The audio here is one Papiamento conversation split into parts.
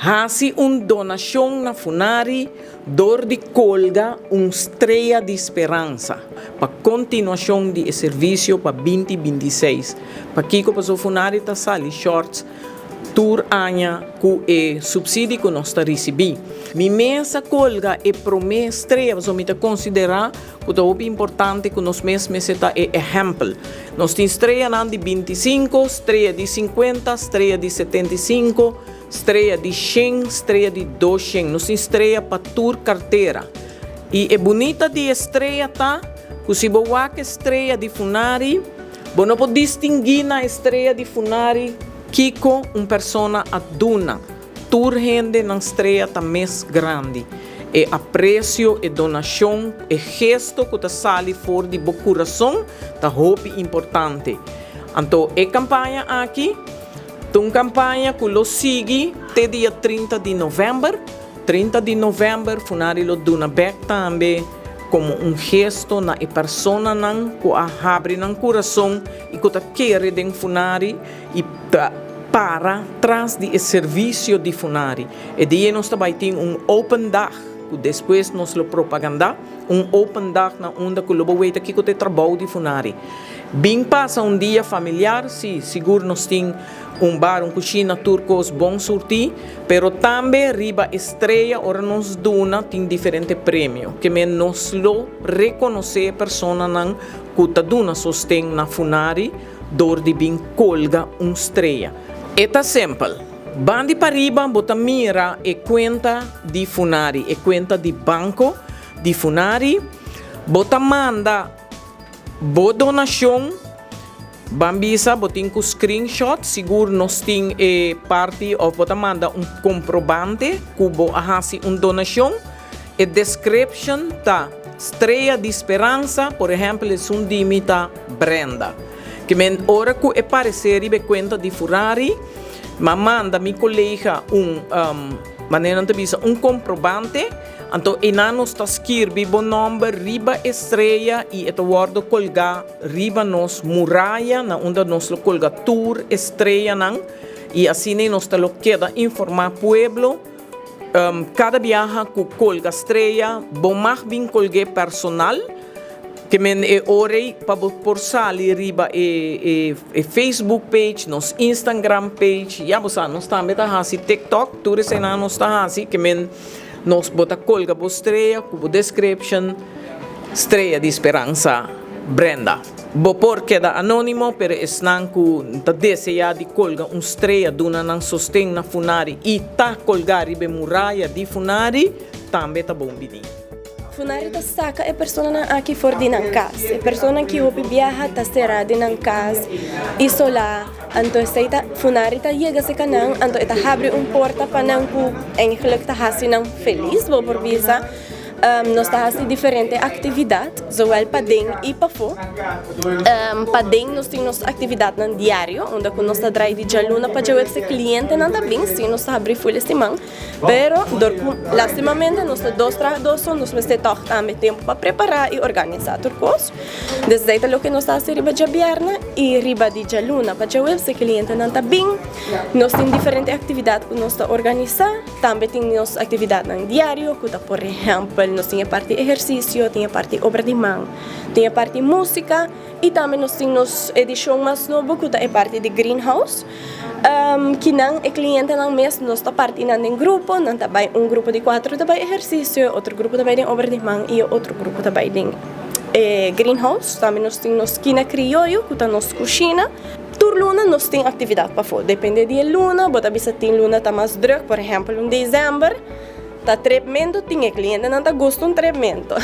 Hasi un donashon na Funari dor di kolga un strea di speransa pa kontinuashon di e servisio pa 2026. Pakiko? Paso Funari ta sali short tur aña ku e supsidio ku nos ta risibí. Mi mes a kolga e promé strea, so mi ta konsiderá ku ta importante ku nos mes mester ta e ehèmpel. Nos tin streanan di 25, strea di 50, strea di 75, strea di 100, strea di 200. Nos tin strea pa tur kartera. I e bunita di strea ta, ku si bo wak strea di Funari, bo no por distinguí na strea di Funari kiko un persona a duna. Tur hende nan strea ta mes grandi. E apresio, e donashon, e gesto ku ta sali for di bo kurason ta hopi importante. Anto, e kampaña aki, un kampaña ku lo sigui te dia 30 di novèmber. 30 di novèmber, Funari lo duna bèk tambe komo un gesto na e personanan ku a habri nan kurason i ku ta kere den Funari i para tras di servisio di Funari. E dia nos tambe tin un open dag, ku despues nos lo propaganda, un open dag na unda ku lo weta kiko ta e trabou di Funari. Bin pasa un dia familiar, si, sigur nos tin un bar, un kushina, tur kos bon surtí, pero tambe riba strea ora nos duna tin diferente premio, ke men nos lo rekonosé personanan ku ta duna sosten na Funari dor di bin kolga un strea. E ta simpel. Bandi pariba bo ta mira e kuenta di Funari, e kuenta di banko di Funari, bo ta manda bo donashon. Ban bisa, bo tin ku screenshot, sigur nos tin e parti òf bo ta manda un komprobante ku bo a hasi un donashon. E description ta "Strea di Speransa", por ehèmpel, esun di mi ta Brenda. Ke men ora ku e aparesé riba kuenta di Funari, m'a manda mi kolega un manera nan ta bisa un komprobante, anto einan nos ta skirbi bo nòmber riba e strea i e ta wòrdu kolgá riba nos muraya, na unda nos lo kolga tur streanan, i asina nos ta lo keda informá pueblo kada biaha ku kolga strea. Bo mag bin kolg'é personal, ke men e ora ei pa bo por sali riba e Facebook page, nos Instagram page, ya bo sa, nos tambe ta hasi TikTok, tur eseinan nos ta hasi, ke men nos bo ta kolga bo strea ku bo description "Strea di Speransa Brenda". Bo por keda anónimo, pero esnan ku ta deseá di kolga un strea, duna nan sosten na Funari i ta kolga riba muraya di Funari, tambe ta bon biní. Funari ta saka e personanan aki for di nan kas. E persona ku hopi biaha ta será den nan kas, isolá. Anto esei ta Funari ta yega serka nan, anto e ta habri un porta pa nan ku eigenlijk ta hasi nan felis, bo por bisa. Nos ta hasi diferente aktividat, zowel paden i pafó. Paden nos tin nos aktividatnan diario, unda ku nos ta drai di djaluna pa djaweps e klientenan ta bin, si nos ta habri full siman. Pero dor ku lastimamente nos ta dos trahadó so, nos mester tòg tambe tempu pa prepará i organisá tur kos. Dus esei ta loke nos ta hasi riba djabièrnè i riba di djaluna pa djaweps e klientenan ta bin. Nos tin diferente aktividat ku nos ta organisá. Tambe tin nos aktividatnan diario ku ta, por ehèmpel, nos tin e parti ehersisio, tin e parti obra di man, tin e parti músika i tambe nos tin nos edishon mas nobo ku ta e parti di greenhouse. Kinan e klientenan mes nos ta parti nan den grupo, nan ta bai un grupo di kuater ta bai ehersisio, otro grupo ta bai den obra di man i e otro grupo ta bai den e greenhouse. Tambe nos tin nos skina krioyo ku ta nos kushina. Tur luna nos tin aktividat pafó. Depende di e luna, bo ta bisa tin luna ta mas drùk, por ehèmpel un desèmber ta trepmentu, tin e klientenan ta gusta un trepmentu.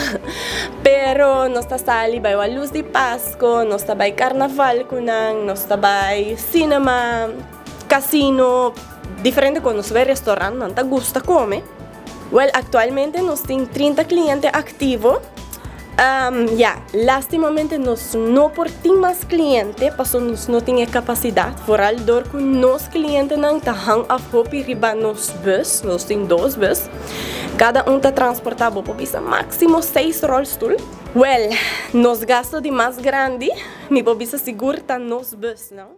Pero nos ta sali bai wak lus di Pasku, nos ta bai karnaval ku nan, nos ta bai sinema, kasino, diferente kos. Nos ta bai restorant, nan ta gusta kome. Wèl, aktualmente nos tin 30 kliente aktivo. Ya, lastimamente nos no por tin mas kliente pasobra nos no tin e kapasidat. Vooral dor ku nos klientenan ta hang af hopi riba nos bus, nos tin dos bus. Kada un ta transportá, bo por bisa, máksimo seis ròlstul. Wèl, nos gasto di mas grandi, mi por bisa sigur, ta nos busnan.